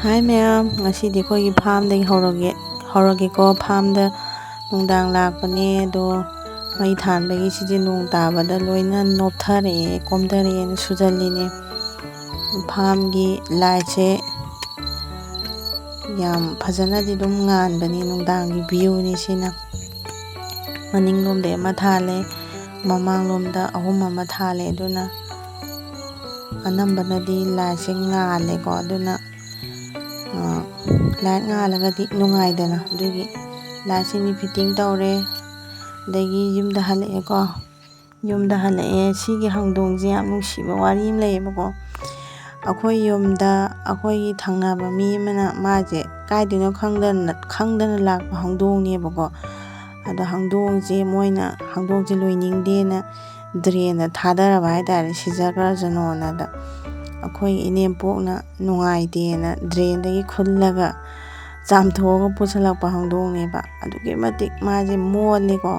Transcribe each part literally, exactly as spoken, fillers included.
ꯍꯥꯏ ꯃꯌꯥꯝ, ꯉꯁꯤꯗꯤ ꯑꯩꯈꯣꯏꯒꯤ ꯐꯥꯝꯗꯒꯤ ꯍꯧꯔꯒꯦ ꯍꯧꯔꯒꯦꯀꯣ꯫ ꯐꯥꯝꯗ ꯅꯨꯡꯗꯥꯡ ꯂꯥꯛꯄꯅꯦ, ꯑꯗꯣ ꯃꯩ ꯊꯥꯟꯕꯒꯤ ꯁꯤꯁꯦ ꯅꯣꯡ ꯇꯥꯕꯗ ꯂꯣꯏꯅ ꯅꯣꯞꯊꯔꯛꯑꯦ, ꯀꯣꯝꯊꯔꯛꯑꯦꯅ ꯁꯨꯖꯜꯂꯤꯅꯦ꯫ ꯐꯥꯝꯒꯤ ꯂꯥꯏꯠꯁꯦ ꯌꯥꯝ ꯐꯖꯅꯗꯤ ꯑꯗꯨꯝ ꯉꯥꯟꯕꯅꯤ, ꯅꯨꯡꯗꯥꯡꯒꯤ ꯚ꯭ꯌꯨꯅꯤ ꯁꯤꯅ꯫ ꯃꯅꯤꯡꯂꯣꯝꯗ ꯑꯃ ꯊꯥꯜꯂꯦ, ꯃꯃꯥꯡꯂꯣꯝꯗ ꯑꯍꯨꯝ ꯑꯃ ꯊꯥꯜꯂꯦ꯫ ꯑꯗꯨꯅ ꯑꯅꯝꯕꯅꯗꯤ ꯂꯥꯏꯠꯁꯦ ꯉꯥꯜꯂꯦꯀꯣ꯫ ꯑꯗꯨꯅ ꯂꯥꯏꯠ ꯉꯥꯜꯂꯒꯗꯤ ꯅꯨꯡꯉꯥꯏꯗꯅ꯫ ꯑꯗꯨꯒꯤ ꯂꯥꯏꯠꯁꯤꯡꯗꯤ ꯐꯤꯠꯇꯤꯡ ꯇꯧꯔꯦ꯫ ꯑꯗꯒꯤ ꯌꯨꯝꯗ ꯍꯜꯂꯛꯑꯦꯀꯣ꯫ ꯌꯨꯝꯗ ꯍꯜꯂꯛꯑꯦ꯫ ꯁꯤꯒꯤ ꯍꯧꯗꯣꯡꯁꯦ ꯌꯥꯝ ꯅꯨꯡꯁꯤꯕ ꯋꯥꯔꯤ ꯑꯃ ꯂꯩꯌꯦꯕꯀꯣ꯫ ꯑꯩꯈꯣꯏ ꯌꯨꯝꯗ ꯑꯩꯈꯣꯏꯒꯤ ꯊꯪꯅꯕ ꯃꯤ ꯑꯃꯅ, ꯃꯥꯁꯦ ꯀꯥꯏꯗꯩꯅꯣ ꯈꯪꯗꯅ ꯈꯪꯗꯅ ꯂꯥꯛꯄ ꯍꯧꯗꯣꯡꯅꯦꯕꯀꯣ꯫ ꯑꯗꯣ ꯍꯧꯗꯣꯡꯁꯦ, ꯃꯣꯏꯅ ꯍꯧꯗꯣꯡꯁꯦ ꯂꯣꯏꯅꯤꯡꯗꯦꯅ ꯗ꯭ꯔꯦꯟꯗ ꯊꯥꯗꯔꯕ ꯍꯥꯏꯇꯥꯔꯦ, ꯁꯤꯖꯈ꯭ꯔꯖꯅꯣꯅꯗ꯫ ꯑꯩꯈꯣꯏ ꯏꯅꯦꯝꯄꯣꯛꯅ ꯅꯨꯡꯉꯥꯏꯇꯦꯅ ꯗ꯭ꯔꯦꯟꯗꯒꯤ ꯈꯨꯜꯂꯒ ꯆꯥꯝꯊꯣꯛꯑꯒ ꯄꯨꯁꯜꯂꯛꯄ ꯍꯧꯗꯣꯡꯅꯦꯕ꯫ ꯑꯗꯨꯛꯀꯤ ꯃꯇꯤꯛ ꯃꯥꯁꯦ ꯃꯣꯜꯂꯤꯀꯣ꯫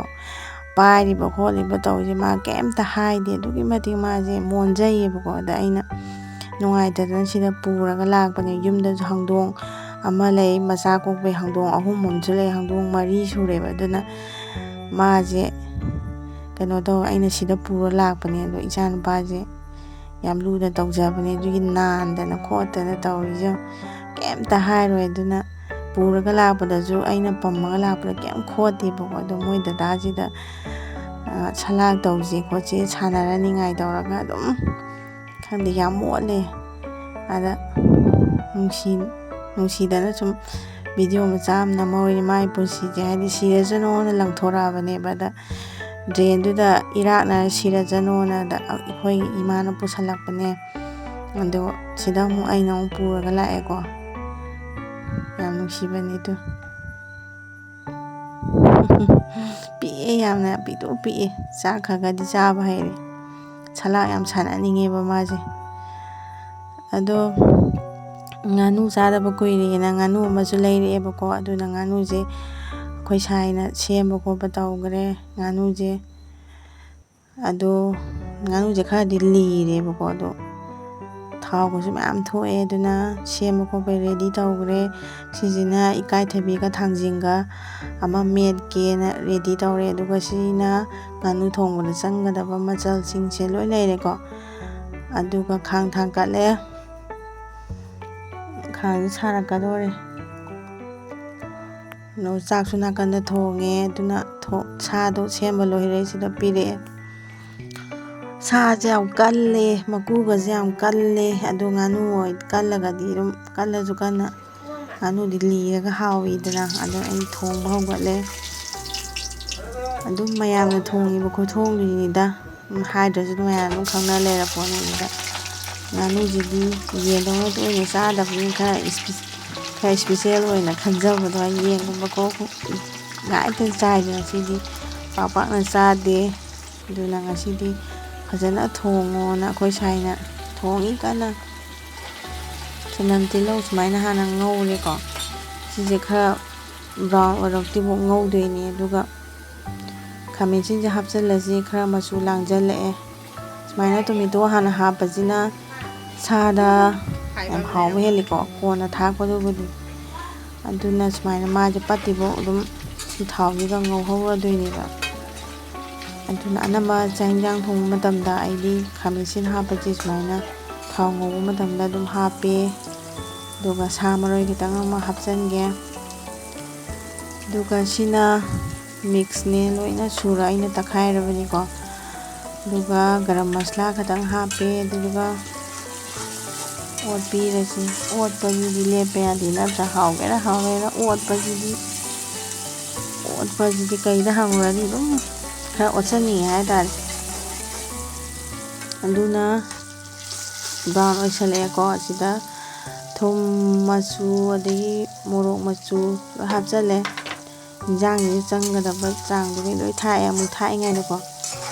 ꯄꯥꯏꯔꯤꯕ ꯈꯣꯠꯂꯤꯕ ꯇꯧꯔꯤꯁꯦ ꯃꯥ ꯀꯩꯝꯇ ꯍꯥꯏꯗꯦ꯫ ꯑꯗꯨꯛꯀꯤ ꯃꯇꯤꯛ ꯃꯥꯁꯦ ꯃꯣꯟꯖꯩꯌꯦꯕꯀꯣ꯫ ꯑꯗ ꯑꯩꯅ ꯅꯨꯡꯉꯥꯏꯇꯗꯅ ꯁꯤꯗ ꯄꯨꯔꯒ ꯂꯥꯛꯄꯅꯦ꯫ ꯌꯨꯝꯗꯁꯨ ꯍꯧꯗꯣꯡ ꯑꯃ ꯂꯩ, ꯃꯆꯥ ꯀꯣꯛꯄꯩ ꯍꯧꯗꯣꯡ ꯑꯍꯨꯝ ꯑꯃꯁꯨ ꯂꯩ, ꯍꯧꯗꯣꯡ ꯃꯔꯤ ꯁꯨꯔꯦꯕ꯫ ꯑꯗꯨꯅ ꯃꯥꯁꯦ ꯀꯩꯅꯣ ꯇꯧ, ꯑꯩꯅ ꯁꯤꯗ ꯄꯨꯔ ꯂꯥꯛꯄꯅꯦ꯫ ꯑꯗꯣ ꯏꯆꯥ ꯅꯨꯄꯥꯁꯦ ꯌꯥꯝ ꯂꯨꯅ ꯇꯧꯖꯕꯅꯦ, ꯑꯗꯨꯒꯤ ꯅꯥꯟꯗꯅ ꯈꯣꯠꯇꯅ ꯇꯧꯔꯤꯁꯦ꯫ ꯀꯩꯝꯇ ꯍꯥꯏꯔꯣꯏ꯫ ꯑꯗꯨꯅ ꯄꯨꯔꯒ ꯂꯥꯛꯄꯗꯁꯨ, ꯑꯩꯅ ꯄꯝꯃꯒ ꯂꯥꯛꯄꯗ ꯀꯩꯝ ꯈꯣꯠꯇꯦꯕꯀꯣ꯫ ꯑꯗꯣ ꯃꯣꯏ ꯗꯗꯥꯁꯤꯗ, ꯑ, ꯁꯂꯥꯛ ꯇꯧꯁꯦ ꯈꯣꯠꯁꯦ ꯁꯥꯟꯅꯔꯅꯤꯡꯉꯥꯏ ꯇꯧꯔꯒ ꯑꯗꯨꯝ, ꯈꯪꯗꯦ, ꯌꯥꯝ ꯃꯣꯠꯂꯦ꯫ ꯑꯗ ꯅꯨꯡꯁꯤ ꯅꯨꯡꯁꯤꯗꯅ ꯁꯨꯝ ꯚꯤꯗꯤꯑꯣ ꯃꯆꯥ ꯑꯃ ꯅꯝꯍꯧꯔꯤꯅꯤ꯫ ꯃꯥꯒꯤ ꯄꯨꯟꯁꯤꯁꯦ, ꯍꯥꯏꯗꯤ, ꯁꯤꯔꯁꯅꯣꯅ ꯂꯪꯊꯣꯔꯛꯑꯕꯅꯦꯕ꯫ ꯑꯗ ꯗ꯭ꯔꯦꯟꯗꯨꯗ ꯏꯔꯥꯛꯅ ꯁꯤꯔꯁꯅꯣꯅ ꯑꯗ ꯑꯩꯈꯣꯏ ꯏꯃꯥꯅ ꯄꯨꯁꯜꯂꯛꯄꯅꯦ꯫ ꯑꯗꯣ ꯁꯤꯗ ꯑꯃꯨꯛ ꯑꯩꯅ ꯑꯃꯨꯛ ꯄꯨꯔꯒ ꯂꯥꯛꯑꯦꯀꯣ꯫ ꯌꯥꯝ ꯅꯨꯡꯁꯤꯕꯅꯦ ꯑꯗꯨ꯫ ꯄꯤꯛꯑꯦ, ꯌꯥꯝꯅ ꯄꯤꯛꯇꯨ ꯄꯤꯛꯑꯦ꯫ ꯆꯥꯛ ꯈꯔ ꯈꯔꯗꯤ ꯆꯥꯕ ꯍꯩꯔꯦ꯫ ꯁꯂꯥꯛ ꯌꯥꯝ ꯁꯥꯟꯅꯅꯤꯡꯉꯦꯕ ꯃꯥꯁꯦ꯫ ꯑꯗꯣ ꯉꯥꯅꯨ ꯆꯥꯗꯕ ꯀꯨꯏꯔꯦꯅ ꯉꯥꯅꯨ ꯑꯃꯁꯨ ꯂꯩꯔꯛꯑꯦꯕꯀꯣ꯫ ꯑꯗꯨꯅ ꯉꯥꯅꯨꯁꯦ ꯑꯩꯈꯣꯏ ꯁꯥꯏꯅ ꯁꯦꯝꯕ ꯈꯣꯠꯄ ꯇꯧꯈ꯭ꯔꯦ ꯉꯥꯅꯨꯁꯦ꯫ ꯑꯗꯣ ꯉꯥꯅꯨꯁꯦ ꯈꯔꯗꯤ ꯂꯤꯔꯦꯕꯀꯣ꯫ ꯑꯗꯣ ꯍꯥꯎꯕꯁꯨ ꯃꯌꯥꯝ ꯊꯣꯛꯑꯦ꯫ ꯑꯗꯨꯅ ꯁꯦꯝꯕ ꯈꯣꯠꯄ ꯔꯦꯗꯤ ꯇꯧꯈ꯭ꯔꯦ꯫ ꯁꯤꯁꯤꯅ ꯏꯀꯥꯏꯊꯕꯤꯒ ꯊꯥꯡꯖꯤꯡꯒ ꯑꯃ ꯃꯦꯠꯀꯦꯅ ꯔꯦꯗꯤ ꯇꯧꯔꯦ꯫ ꯑꯗꯨꯒ ꯁꯤꯅ ꯉꯥꯅꯨ ꯊꯣꯡꯕꯗ ꯆꯪꯒꯗꯕ ꯃꯆꯜꯁꯤꯡꯁꯦ ꯂꯣꯏ ꯂꯩꯔꯦꯀꯣ꯫ ꯑꯗꯨꯒ ꯈꯥꯡ ꯊꯥꯡꯀꯠꯂꯦ꯫ ꯈꯥꯡꯁꯦ ꯁꯥꯔꯛꯀꯗꯧꯔꯦ꯫ ꯑꯗꯣ ꯆꯥꯛꯁꯨ ꯅꯥꯀꯟꯗ ꯊꯣꯡꯉꯦ꯫ ꯑꯗꯨꯅ ꯊꯣ-, ꯁꯥꯗꯣ ꯁꯦꯝꯕ ꯂꯣꯏꯔꯦ, ꯁꯤꯗ ꯄꯤꯔꯛꯑꯦ꯫ ꯁꯥꯁꯦ ꯌꯥꯝ ꯀꯜꯂꯦ, ꯃꯀꯨꯒꯁꯦ ꯌꯥꯝ ꯀꯜꯂꯦ꯫ ꯑꯗꯣ ꯉꯥꯅꯨ ꯑꯣꯏ ꯀꯜꯂꯒꯗꯤ ꯑꯗꯨꯝ, ꯀꯜꯂꯁꯨ ꯀꯟꯅ ꯉꯥꯅꯨꯗꯤ ꯂꯤꯔꯒ ꯍꯥꯎꯋꯤꯗꯅ꯫ ꯑꯗꯣ ꯑꯩ ꯊꯣꯡꯕ ꯍꯧꯒꯠꯂꯦ꯫ ꯑꯗꯨꯝ ꯃꯌꯥꯝꯅ ꯊꯣꯡꯉꯤꯕ ꯈꯨꯊꯣꯡꯗꯨꯅꯤꯗ꯫ ꯎꯝ, ꯍꯥꯏꯗ꯭ꯔꯁꯨ ꯑꯗꯨꯝ ꯃꯌꯥꯝ ꯑꯗꯨꯝ ꯈꯪꯅ ꯂꯩꯔꯄꯣꯠꯅꯤ꯫ ꯑꯗꯨꯗ ꯉꯥꯅꯨꯁꯤꯗꯤ ꯌꯦꯟꯗꯧꯅ ꯇꯣꯏꯅ ꯆꯥꯗꯕꯅꯤꯅ ꯈꯔ ꯏꯁꯄꯤ-, ꯈꯔ ꯏꯁꯄꯤꯁꯦꯜ ꯑꯣꯏꯅ ꯈꯟꯖꯕꯗꯣ, ꯌꯦꯟꯒꯨꯝꯕ ꯀꯣ ꯉꯥꯏꯇ ꯆꯥꯏꯗꯅ꯫ ꯁꯤꯗꯤ ꯄꯥꯛ ꯄꯥꯛꯅ ꯆꯥꯗꯦ꯫ ꯑꯗꯨꯅ ꯉꯁꯤꯗꯤ ꯐꯖꯅ ꯊꯣꯡꯉꯣꯅ ꯑꯩꯈꯣꯏ ꯁꯥꯏꯅ ꯊꯣꯡꯉꯤ ꯀꯟꯅ꯫ ꯆꯅꯝ ꯇꯤꯜꯍꯧ ꯁꯨꯃꯥꯏꯅ ꯍꯥꯟꯅ ꯉꯧꯔꯦꯀꯣ꯫ ꯁꯤꯁꯦ ꯈꯔ ꯕ꯭ꯔꯥꯎꯟ ꯑꯣꯏꯔꯛꯇ꯭ꯔꯤꯐꯥꯎ ꯉꯧꯗꯣꯏꯅꯦ꯫ ꯑꯗꯨꯒ ꯈꯥꯃꯦꯟ ꯑꯁꯤꯟꯁꯦ ꯍꯥꯞꯆꯤꯜꯂꯁꯤ, ꯈꯔ ꯃꯆꯨ ꯂꯥꯡꯖꯜꯂꯛꯑꯦ꯫ ꯁꯨꯃꯥꯏꯅ ꯇꯣꯃꯦꯇꯣ ꯍꯥꯟꯅ ꯍꯥꯞꯄꯁꯤꯅ ꯁꯥꯗ ꯌꯥꯝ ꯍꯥꯎꯕ ꯍꯦꯜꯂꯤꯀꯣ, ꯀꯣꯟꯅ ꯊꯥꯛꯄꯗꯨꯕꯨꯗꯤ꯫ ꯑꯗꯨꯅ ꯁꯨꯃꯥꯏꯅ ꯃꯥꯁꯦ ꯄꯠꯇ꯭ꯔꯤꯐꯥꯎ ꯑꯗꯨꯝ ꯁꯤ ꯊꯥꯎꯁꯤꯗ ꯉꯧꯍꯧꯔꯗꯣꯏꯅꯦꯕ꯫ ꯑꯗꯨꯅ ꯑꯅꯝꯕ ꯆꯥꯛ ꯍꯤꯟꯖꯥꯡ ꯊꯣꯡꯕ ꯃꯇꯝꯗ ꯑꯩꯗꯤ ꯈꯥꯃꯦꯟ ꯑꯁꯤꯟ ꯍꯥꯞꯄꯁꯦ ꯁꯨꯃꯥꯏꯅ ꯊꯥꯎ ꯉꯧꯕ ꯃꯇꯝꯗ ꯑꯗꯨꯝ ꯍꯥꯞꯄꯦ꯫ ꯑꯗꯨꯒ ꯁꯥ ꯃꯔꯣꯏ ꯈꯤꯇꯪ ꯑꯃ ꯍꯥꯞꯆꯤꯟꯒꯦ꯫ ꯑꯗꯨꯒ ꯁꯤꯅ ꯃꯤꯛꯁꯅꯦ, ꯂꯣꯏꯅ ꯁꯨꯔ ꯑꯩꯅ ꯇꯛꯈꯥꯏꯔꯕꯅꯤꯀꯣ꯫ ꯑꯗꯨꯒ ꯒꯔꯝ ꯃꯁꯂꯥ ꯈꯤꯇꯪ ꯍꯥꯞꯄꯦ꯫ ꯑꯗꯨꯗꯨꯒ ꯑꯣꯠꯄꯤꯔꯁꯤ꯫ ꯑꯣꯠꯄꯁꯤꯗꯤ ꯂꯦꯞꯄ ꯌꯥꯗꯦ, ꯅꯠꯇ꯭ꯔꯥ? ꯍꯥꯎꯒꯦꯔꯥ ꯍꯥꯎꯔꯣꯏꯔꯥ ꯑꯣꯠꯄꯁꯤꯗꯤ, ꯑꯣꯠꯄꯁꯤꯗꯤ ꯀꯩꯗ ꯍꯪꯉꯨꯔꯗꯤ ꯑꯗꯨꯝ ꯈꯔ ꯑꯣꯠꯆꯅꯤꯡꯉꯦ ꯍꯥꯏꯇꯥꯔꯦ꯫ ꯑꯗꯨꯅ ꯕ꯭ꯔꯥꯎꯟ ꯑꯣꯏꯁꯜꯂꯛꯑꯦꯀꯣ꯫ ꯑꯁꯤꯗ ꯊꯨꯝ ꯃꯆꯨ, ꯑꯗꯒꯤ ꯃꯣꯔꯣꯛ ꯃꯆꯨ ꯂꯣꯏ ꯍꯥꯞꯆꯜꯂꯦ꯫ ꯏꯟꯖꯥꯡꯁꯤꯗ ꯆꯪꯒꯗꯕ ꯆꯥꯡꯗꯨꯒꯤ ꯂꯣꯏ ꯊꯥꯛꯑꯦ ꯑꯃꯨꯛ ꯊꯥꯛꯏꯉꯩꯗꯀꯣ꯫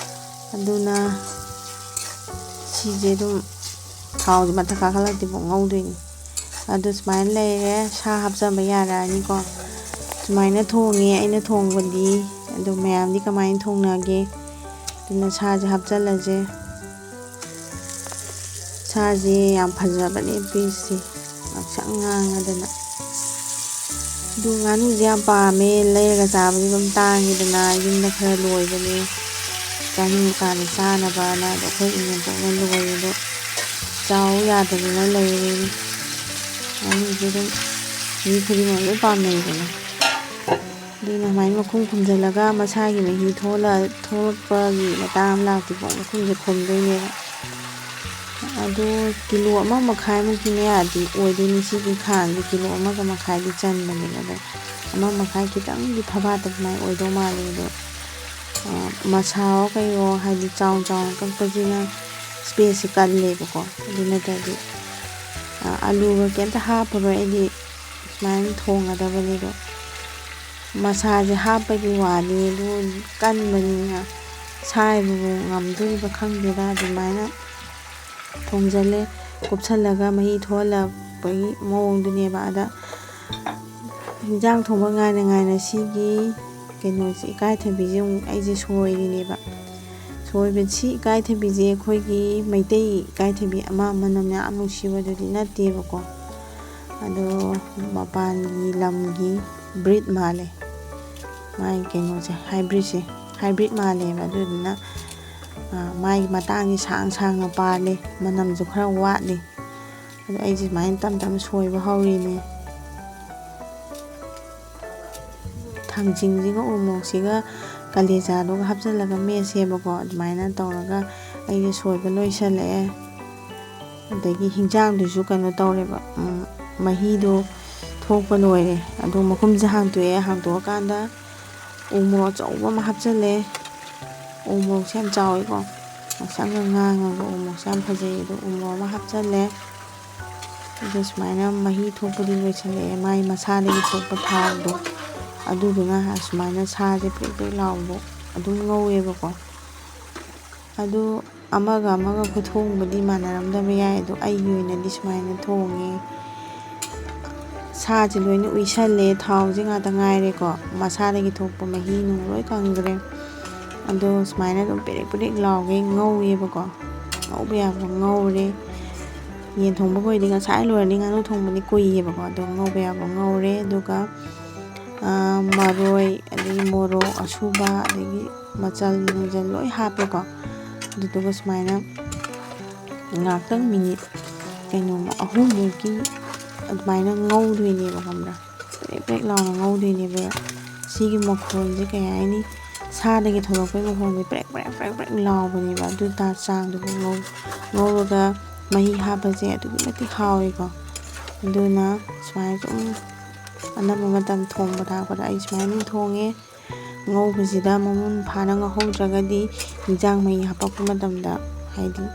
ꯑꯗꯨꯅ ꯁꯤꯁꯦ ꯑꯗꯨꯝ ꯊꯥꯎꯁꯦ ꯃꯊꯛ ꯀꯥꯈꯠꯂꯛꯇ꯭ꯔꯤꯐꯥꯎ ꯉꯧꯗꯣꯏꯅꯤ꯫ ꯑꯗꯨ ꯁꯨꯃꯥꯏꯅ ꯂꯩꯔꯦ, ꯁꯥ ꯍꯥꯞꯆꯟꯕ ꯌꯥꯔꯛꯑꯅꯤꯀꯣ꯫ ꯁꯨꯃꯥꯏꯅ ꯊꯣꯡꯉꯦ ꯑꯩꯅ ꯊꯣꯡꯕꯗꯤ꯫ ꯑꯗꯣ ꯃꯌꯥꯝꯗꯤ ꯀꯃꯥꯏꯅ ꯊꯣꯡꯅꯒꯦ? ꯑꯗꯨꯅ ꯁꯥꯁꯦ ꯍꯥꯞꯆꯜꯂꯁꯦ꯫ ꯁꯥꯁꯦ ꯌꯥꯝ ꯐꯖꯕꯅꯦ ꯄꯤꯁꯁꯦ, ꯉꯥꯡꯁꯪ ꯉꯥꯡꯉꯗꯅ꯫ ꯑꯗꯨ ꯉꯥꯅꯨꯁꯦ ꯌꯥꯝ ꯄꯥꯝꯃꯦ, ꯂꯩꯔꯒ ꯆꯥꯕꯗꯤ ꯑꯗꯨꯝ ꯇꯥꯡꯉꯤꯗꯅ, ꯌꯨꯝꯗ ꯈꯔ ꯂꯣꯏꯕꯅꯦ, ꯆꯥꯅꯤꯡꯕ ꯀꯥꯟꯗ ꯆꯥꯅꯕꯅ꯫ ꯑꯗꯣ ꯑꯩꯈꯣꯏ ꯏꯅꯦꯝꯕꯣꯛꯅ ꯂꯣꯏꯔꯦ, ꯑꯗꯣ ꯆꯥꯎ ꯌꯥꯗꯗꯅ ꯂꯩꯔꯦꯅꯦ꯫ ꯉꯥꯅꯨꯁꯦ ꯑꯗꯨꯝ ꯃꯤ ꯈꯨꯗꯤꯡꯃꯛ ꯂꯣꯏ ꯄꯥꯝꯅꯩꯗꯅ꯫ ꯑꯗꯨꯅ ꯁꯨꯃꯥꯏꯅ ꯃꯈꯨꯝ ꯈꯨꯝꯖꯤꯜꯂꯒ ꯃꯁꯥꯒꯤ ꯃꯍꯤ ꯊꯣꯛꯂ-, ꯊꯣꯛꯂꯛꯄꯒꯤ ꯃꯇꯥꯡ ꯑꯃ ꯂꯥꯛꯇ꯭ꯔꯤꯐꯥꯎ ꯃꯈꯨꯝꯁꯦ ꯈꯨꯝꯗꯣꯏꯅꯦꯕ꯫ ꯑꯗꯣ ꯀꯤꯂꯣ ꯑꯃ ꯃꯈꯥꯏꯃꯨꯛꯀꯤ ꯃꯌꯥꯗꯤ ꯑꯣꯏꯗꯣꯏꯅꯤ꯫ ꯁꯤꯒꯤ ꯈꯥꯡꯁꯦ ꯀꯤꯂꯣ ꯑꯃꯒ ꯃꯈꯥꯏꯗꯤ ꯆꯟꯕꯅꯦꯕ꯫ ꯑꯗꯣ ꯑꯃ ꯃꯈꯥꯏ ꯈꯤꯇꯪꯗꯤ ꯐꯕꯥꯠꯇ ꯑꯗꯨꯃꯥꯏꯅ ꯑꯣꯏꯗꯧ ꯃꯥꯜꯂꯦ꯫ ꯑꯗꯣ, ꯑ, ꯃꯁꯥꯑꯣ ꯀꯩꯑꯣ, ꯍꯥꯏꯗꯤ ꯆꯥꯎ ꯆꯥꯎꯅ ꯀꯛꯄꯁꯤꯅ spaceꯁꯦ ꯀꯜꯂꯦꯕꯀꯣ꯫ ꯑꯗꯨ ꯅꯠꯇ꯭ꯔꯗꯤ, ꯑ, ꯑꯂꯨꯒ ꯀꯩꯝꯇ ꯍꯥꯞꯄꯔꯣꯏ ꯑꯩꯗꯤ ꯁꯨꯃꯥꯏꯅ ꯊꯣꯡꯒꯗꯕꯅꯦ꯫ ꯑꯗꯣ ꯃꯁꯥꯁꯦ ꯍꯥꯞꯄꯒꯤ ꯋꯥꯅꯤ, ꯑꯗꯨ ꯀꯟꯕꯅꯤꯅ ꯁꯥꯏꯕꯕꯨ ꯉꯝꯗꯣꯔꯤꯕ ꯈꯪꯗꯦꯗ꯫ ꯑꯗꯨꯃꯥꯏꯅ ꯊꯣꯡꯖꯜꯂꯦ, ꯀꯨꯞꯁꯜꯂꯒ ꯃꯍꯤ ꯊꯣꯛꯍꯜꯂꯛꯄꯒꯤ ꯃꯑꯣꯡꯗꯨꯅꯦꯕ꯫ ꯑꯗ ꯍꯤꯟꯖꯥꯡ ꯊꯣꯡꯕ ꯉꯥꯏꯅ ꯉꯥꯏꯅ ꯁꯤꯒꯤ ꯀꯩꯅꯣꯁꯦ, ꯏꯀꯥꯏꯊꯕꯤꯁꯦ ꯑꯃꯨꯛ ꯑꯩꯁꯦ ꯁꯣꯏꯔꯤꯅꯦꯕ꯫ ꯁꯣꯏꯕꯁꯤ, ꯏꯀꯥꯏꯊꯕꯤꯁꯦ ꯑꯩꯈꯣꯏꯒꯤ ꯃꯩꯇꯩ ꯏꯀꯥꯏꯊꯕꯤ ꯑꯃ ꯃꯅꯝ ꯌꯥꯝ ꯅꯨꯡꯁꯤꯕꯗꯨꯗꯤ ꯅꯠꯇꯦꯕꯀꯣ꯫ ꯑꯗꯣ ꯃꯄꯥꯟꯒꯤ ꯂꯝꯒꯤ breed ꯃꯥꯜꯂꯦ꯫ ꯃꯥꯒꯤ ꯀꯩꯅꯣꯁꯦ, hybridꯁꯦ, hybrid ꯃꯥꯜꯂꯦꯕ꯫ ꯑꯗꯨꯗꯨꯅ, ꯑ, ꯃꯥꯒꯤ ꯃꯇꯥꯡꯁꯦ ꯁꯥꯡ ꯁꯥꯡꯅ ꯄꯥꯜꯂꯦ, ꯃꯅꯝꯁꯨ ꯈꯔ ꯋꯥꯠꯂꯤ꯫ ꯑꯗꯣ ꯑꯩꯁꯦ ꯁꯨꯃꯥꯏꯅ ꯇꯞ ꯇꯞꯅ ꯁꯣꯏꯕ ꯍꯧꯔꯤꯅꯦ꯫ ꯊꯥꯡꯖꯤꯡꯁꯤꯒ ꯎꯃꯣꯔꯣꯛꯁꯤꯒ ꯀꯂꯦꯖꯥꯗꯨꯒ ꯍꯥꯞꯆꯤꯜꯂꯒ ꯃꯦꯠꯁꯦꯕꯀꯣ꯫ ꯑꯗꯨꯃꯥꯏꯅ ꯇꯧꯔꯒ ꯑꯩꯁꯦ ꯁꯣꯏꯕ ꯂꯣꯏꯁꯜꯂꯛꯑꯦ꯫ ꯑꯗꯒꯤ ꯍꯤꯟꯖꯥꯡꯗꯨꯁꯨ ꯀꯩꯅꯣ ꯇꯧꯔꯦꯕ, ꯎꯝ, ꯃꯍꯤꯗꯣ ꯊꯣꯛꯄ ꯂꯣꯏꯔꯦ꯫ ꯑꯗꯣ ꯃꯈꯨꯝꯁꯦ ꯍꯥꯡꯇꯣꯛꯑꯦ꯫ ꯍꯥꯡꯇꯣꯛꯑꯀꯥꯟꯗ ꯎ ꯃꯣꯔꯣꯛ ꯑꯆꯧꯕ ꯑꯃ ꯍꯥꯞꯆꯤꯜꯂꯦ꯫ ꯎ ꯃꯣꯔꯣꯛꯁꯦ ꯌꯥꯝ ꯆꯥꯎꯋꯤꯀꯣ, ꯉꯥꯡꯁꯪꯒ ꯉꯥꯡꯉꯒ ꯎ ꯃꯣꯔꯣꯛꯁꯦ ꯌꯥꯝ ꯐꯖꯩ꯫ ꯑꯗꯣ ꯎ ꯃꯣꯔꯣꯛ ꯑꯃ ꯍꯥꯞꯆꯤꯜꯂꯦ꯫ ꯑꯗꯣ ꯁꯨꯃꯥꯏꯅ ꯃꯍꯤ ꯊꯣꯛꯄꯗꯤ ꯂꯣꯏꯁꯤꯜꯂꯛꯑꯦ꯫ ꯃꯥꯒꯤ ꯃꯁꯥꯗꯒꯤ ꯊꯣꯛꯄ ꯊꯥꯎꯗꯣ, ꯑꯗꯨꯗꯨꯅ ꯑꯁꯨꯃꯥꯏꯅ ꯁꯥꯁꯦ ꯄ꯭ꯔꯦꯛ ꯄ꯭ꯔꯦꯛ ꯂꯥꯎꯕꯗꯣ ꯑꯗꯨꯝ ꯉꯧꯋꯦꯕꯀꯣ꯫ ꯑꯗꯨ ꯑꯃꯒ ꯑꯃꯒ ꯈꯨꯊꯣꯡꯕꯗꯤ ꯃꯥꯟꯅꯔꯝꯗꯕ ꯌꯥꯏ, ꯑꯗꯣ ꯑꯩꯒꯤ ꯑꯣꯏꯅꯗꯤ ꯁꯨꯃꯥꯏꯅ ꯊꯣꯡꯉꯦ꯫ ꯁꯥꯁꯦ ꯂꯣꯏꯅ ꯎꯏꯁꯜꯂꯦ, ꯊꯥꯎꯁꯦ ꯉꯥꯛꯇ ꯉꯥꯏꯔꯦꯀꯣ, ꯃꯁꯥꯗꯒꯤ ꯊꯣꯛꯄ ꯃꯍꯤ ꯅꯨꯡ ꯂꯣꯏ ꯀꯪꯈ꯭ꯔꯦ꯫ ꯑꯗꯣ ꯁꯨꯃꯥꯏꯅ ꯑꯗꯨꯝ ꯄꯦꯔꯦꯛ ꯄꯦꯔꯦꯛ ꯂꯥꯎꯒꯩ ꯉꯧꯋꯦꯕꯀꯣ꯫ ꯉꯧꯕ ꯌꯥꯕ ꯉꯧꯔꯦ꯫ ꯌꯦꯟ ꯊꯣꯡꯕꯕꯨ ꯑꯣꯏꯔꯗꯤ ꯉꯁꯥꯏ ꯂꯣꯏꯔꯅꯤ, ꯉꯥꯅꯨ ꯊꯣꯡꯕꯗꯤ ꯀꯨꯏꯌꯦꯕꯀꯣ꯫ ꯑꯗꯣ ꯉꯧꯕ ꯌꯥꯕ ꯉꯧꯔꯦ, ꯑꯗꯨꯒ ꯃꯔꯣꯏ, ꯑꯗꯒꯤ ꯃꯣꯔꯣꯛ ꯑꯁꯨꯕ, ꯑꯗꯒꯤ ꯃꯆꯜ ꯅꯨꯡꯖꯜ ꯂꯣꯏ ꯍꯥꯞꯄꯦꯀꯣ꯫ ꯑꯗꯨꯗꯨꯒ ꯁꯨꯃꯥꯏꯅ ꯉꯥꯛꯇꯪ ꯃꯤꯅꯤꯠ ꯀꯩꯅꯣ ꯑꯍꯨꯝꯃꯨꯛꯀꯤ ꯑꯗꯨꯃꯥꯏꯅ ꯉꯧꯗꯣꯏꯅꯦꯕ, ꯈꯪꯕ꯭ꯔꯥ? ꯄ꯭ꯔꯦꯛ ꯄ꯭ꯔꯦꯛ ꯂꯥꯎꯅ ꯉꯧꯗꯣꯏꯅꯦꯕ꯫ ꯁꯤꯒꯤ ꯃꯈꯣꯟꯁꯦ ꯀꯩ ꯍꯥꯏꯅꯤ, ꯁꯥꯗꯒꯤ ꯊꯣꯛꯂꯛꯄꯒꯤ ꯃꯈꯣꯟꯁꯦ ꯄ꯭ꯔꯦꯛ ꯄ꯭ꯔꯦꯛ ꯄ꯭ꯔꯦꯛ ꯄ꯭ꯔꯦꯛ ꯂꯥꯎꯕꯅꯦꯕ꯫ ꯑꯗꯨ ꯆꯥꯡꯗꯨꯕꯨ ꯉꯧꯔꯒ ꯃꯍꯤ ꯍꯥꯞꯄꯁꯦ ꯑꯗꯨꯛꯀꯤ ꯃꯇꯤꯛ ꯍꯥꯎꯋꯦꯀꯣ꯫ ꯑꯗꯨꯅ ꯁꯨꯃꯥꯏꯅ ꯁꯨꯝ ꯑꯅꯝꯕ ꯃꯇꯝ ꯊꯣꯡꯕ ꯊꯥꯛꯄꯗ ꯑꯩ ꯁꯨꯃꯥꯏꯅ ꯑꯗꯨꯝ ꯊꯣꯡꯉꯦ꯫ ꯉꯧꯕꯁꯤꯗ ꯃꯃꯨꯟ ꯐꯥꯅ ꯉꯧꯍꯧꯗ꯭ꯔꯒꯗꯤ ꯏꯟꯖꯥꯡ ꯃꯍꯤ ꯍꯥꯄꯛꯄ ꯃꯇꯝꯗ ꯍꯥꯏꯗꯤ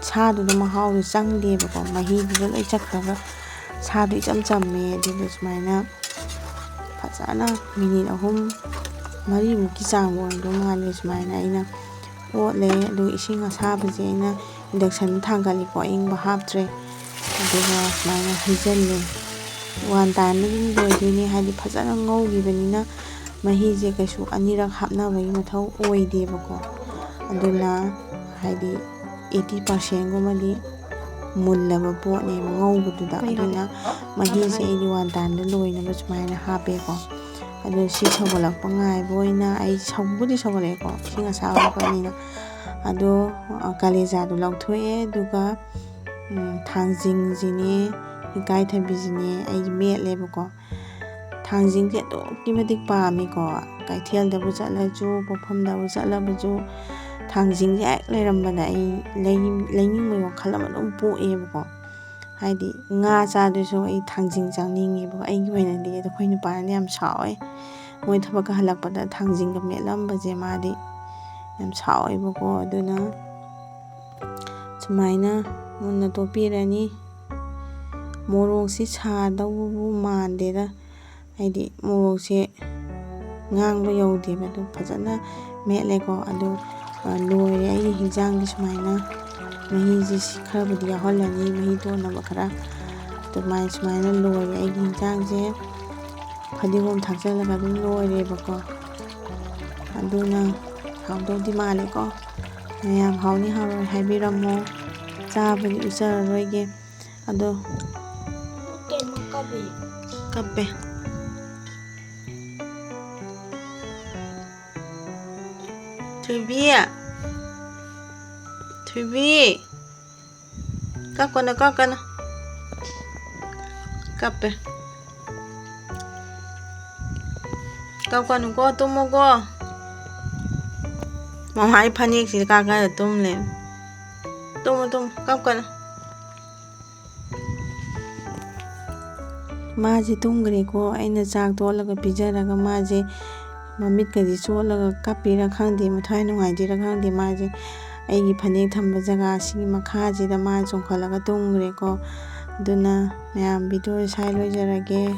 ꯁꯥꯗꯨꯗ ꯃꯍꯥꯎꯗꯣ ꯆꯪꯗꯦꯕꯀꯣ, ꯃꯍꯤꯗꯨꯗ ꯂꯣꯏ ꯆꯠꯈ꯭ꯔꯒ ꯁꯥꯗꯣ ꯏꯆꯝ ꯆꯝꯃꯦ꯫ ꯑꯗꯨꯅ ꯁꯨꯃꯥꯏꯅ ꯐꯖꯅ ꯃꯤꯅꯤꯠ ꯑꯍꯨꯝ ꯃꯔꯤꯃꯨꯛꯀꯤ ꯆꯥꯡ ꯑꯣꯏꯔꯝꯗꯧ ꯃꯥꯜꯂꯦ꯫ ꯁꯨꯃꯥꯏꯅ ꯑꯩꯅ ꯑꯣꯠꯂꯦ꯫ ꯑꯗꯨꯒ ꯏꯁꯤꯡ ꯑꯁꯥꯕꯁꯦ ꯑꯩꯅ induction ꯊꯥꯡꯒꯠꯂꯤꯀꯣ, ꯑꯏꯪꯕ ꯍꯥꯞꯇ꯭ꯔꯦ꯫ ꯑꯗꯨꯒ ꯁꯨꯃꯥꯏꯅ ꯍꯩꯖꯤꯜꯂꯦ꯫ One time ꯑꯗꯨꯝ ꯂꯣꯏꯗꯣꯏꯅꯦ, ꯍꯥꯏꯗꯤ ꯐꯖꯅ ꯉꯧꯈꯤꯕꯅꯤꯅ ꯃꯍꯤꯁꯦ ꯀꯩꯁꯨ ꯑꯅꯤꯔꯛ ꯍꯥꯞꯅꯕꯒꯤ ꯃꯊꯧ ꯑꯣꯏꯗꯦꯕꯀꯣ꯫ ꯑꯗꯨꯅ ꯍꯥꯏꯗꯤ eighty percent ꯒꯨꯝꯕꯗꯤ ꯃꯨꯜꯂꯕ ꯄꯣꯠꯅꯦꯕ ꯉꯧꯕꯗꯨꯗ꯫ ꯑꯗꯨꯅ ꯃꯍꯤꯁꯦ ꯑꯩꯗꯤ one time ꯗ ꯂꯣꯏꯅꯕ ꯁꯨꯃꯥꯏꯅ ꯍꯥꯞꯄꯦꯀꯣ꯫ ꯑꯗꯨ ꯁꯤ ꯁꯧꯒꯠꯂꯛꯄ ꯉꯥꯏꯕ ꯑꯣꯏꯅ ꯑꯩ ꯁꯧꯕꯨꯗꯤ ꯁꯧꯒꯠꯂꯛꯑꯦꯀꯣ, ꯏꯁꯤꯡ ꯑꯁꯥꯕ ꯍꯥꯞꯄꯅꯤꯅ꯫ ꯑꯗꯣ ꯀꯥꯂꯦꯖꯥꯗꯣ ꯂꯧꯊꯣꯛꯑꯦ, ꯑꯗꯨꯒ ꯊꯥꯡꯖꯤꯡꯁꯤꯅꯦ, ꯏꯀꯥꯏꯊꯕꯤꯁꯤꯅꯦ ꯑꯩ ꯃꯦꯠꯂꯦꯕꯀꯣ꯫ ꯊꯥꯡꯖꯤꯡꯁꯦ ꯑꯗꯨꯛꯀꯤ ꯃꯇꯤꯛ ꯄꯥꯝꯃꯦꯀꯣ꯫ ꯀꯩꯊꯦꯜꯗꯕꯨ ꯆꯠꯂꯁꯨ, ꯄꯣꯠꯐꯝꯗꯕꯨ ꯆꯠꯂꯕꯁꯨ, ꯊꯥꯡꯖꯤꯡꯁꯦ ꯍꯦꯛ ꯂꯩꯔꯝꯕꯗ ꯑꯩ ꯂꯩꯅꯤꯡꯕꯒꯤ ꯋꯥꯈꯜ ꯑꯃ ꯑꯗꯨꯝ ꯄꯣꯛꯑꯦꯕꯀꯣ꯫ ꯍꯥꯏꯗꯤ ꯉꯥ ꯆꯥꯗꯣꯏꯁꯨ ꯑꯩ ꯊꯥꯡꯖꯤꯡ ꯆꯥꯅꯤꯡꯉꯦꯕꯀꯣ꯫ ꯑꯩꯒꯤ ꯑꯣꯏꯅꯗꯤ ꯑꯗꯣ ꯑꯩꯈꯣꯏ ꯅꯨꯄꯥꯅꯗꯤ ꯌꯥꯝ ꯁꯥꯎꯋꯦ꯫ ꯃꯣꯏ ꯊꯕꯛꯀ ꯍꯜꯂꯛꯄꯗ ꯊꯥꯡꯖꯤꯡꯒ ꯃꯦꯠꯂꯝꯕꯁꯦ ꯃꯥꯗꯤ ꯌꯥꯝ ꯁꯥꯎꯋꯦꯕꯀꯣ꯫ ꯑꯗꯨꯅ ꯁꯨꯃꯥꯏꯅ ꯃꯨꯟꯅ ꯇꯣꯠꯄꯤꯔꯅꯤ꯫ ꯃꯣꯔꯣꯛꯁꯤ ꯁꯥꯗꯧꯕꯕꯨ ꯃꯥꯟꯗꯦꯗ, ꯍꯥꯏꯗꯤ ꯃꯣꯔꯣꯛꯁꯦ ꯉꯥꯡꯕ ꯌꯧꯗꯦꯕ꯫ ꯑꯗꯨ ꯐꯖꯅ ꯃꯦꯠꯂꯦꯀꯣ꯫ ꯑꯗꯨ ꯂꯣꯏꯔꯦ ꯑꯩꯒꯤ ꯍꯤꯟꯖꯥꯡꯗꯤ꯫ ꯁꯨꯃꯥꯏꯅ ꯃꯍꯤꯁꯦ ꯈꯔꯕꯨꯗꯤ ꯌꯥꯎꯍꯜꯂꯅꯤ, ꯃꯍꯤ ꯇꯣꯠꯅꯕ ꯈꯔ꯫ ꯑꯗꯨꯃꯥꯏꯅ ꯁꯨꯃꯥꯏꯅ ꯂꯣꯏꯔꯦ ꯑꯩꯒꯤ ꯍꯤꯟꯖꯥꯡꯁꯦ꯫ ꯐꯗꯤꯒꯣꯝ ꯊꯥꯛꯆꯜꯂꯒ ꯑꯗꯨꯝ ꯂꯣꯏꯔꯦꯕꯀꯣ꯫ ꯑꯗꯨꯅ ꯍꯥꯎꯗꯧꯗꯤ ꯃꯥꯜꯂꯦꯀꯣ꯫ ꯃꯌꯥꯝ ꯍꯥꯎꯅꯤ ꯍꯥꯎꯔꯣꯏ ꯍꯥꯏꯕꯤꯔꯝꯃꯣ꯫ ꯆꯥꯕꯗꯤ ꯎꯠꯆꯔꯔꯣꯏꯒꯦ꯫ ꯑꯗꯣ ꯀꯩꯅꯣ ꯀꯕꯤ ꯀꯞꯄꯦ꯫ ꯊꯣꯏꯕꯤ, ꯊꯣꯏꯕꯤ, ꯀꯞꯀꯅꯨ, ꯀꯞꯀꯅꯨ꯫ ꯀꯞꯄꯦ꯫ ꯀꯞꯀꯅꯨꯀꯣ, ꯇꯨꯝꯃꯣꯀꯣ꯫ ꯃꯃꯥꯏ ꯐꯅꯦꯛꯁꯤꯗ ꯀꯥꯈꯠꯂ ꯇꯨꯝ ꯂꯩ꯫ ꯇꯨꯝꯃꯨ, ꯇꯨꯝꯃꯨ, ꯀꯞꯀꯅꯨ꯫ ꯃꯥꯁꯦ ꯇꯨꯝꯈ꯭ꯔꯦꯀꯣ꯫ ꯑꯩꯅ ꯆꯥꯛ ꯇꯣꯠꯂꯒ ꯄꯤꯖꯔꯒ ꯃꯥꯁꯦ ꯃꯃꯤꯠꯀꯁꯦ ꯆꯣꯠꯂꯒ ꯀꯞꯄꯤꯔ ꯈꯪꯗꯦ, ꯃꯊ꯭ꯋꯥꯏ ꯅꯨꯡꯉꯥꯏꯇ꯭ꯔꯤꯔ ꯈꯪꯗꯦ, ꯃꯥꯁꯦ ꯑꯩꯒꯤ ꯐꯅꯦꯛ ꯊꯝꯕ ꯖꯒꯥꯁꯤꯒꯤ ꯃꯈꯥꯁꯤꯗ ꯃꯥ ꯆꯣꯡꯈꯠꯂꯒ ꯇꯨꯝꯈ꯭ꯔꯦꯀꯣ꯫ ꯑꯗꯨꯅ ꯃꯌꯥꯝ, ꯚꯤꯗꯤꯑꯣ ꯁ꯭ꯋꯥꯏ ꯂꯣꯏꯖꯔꯒꯦ꯫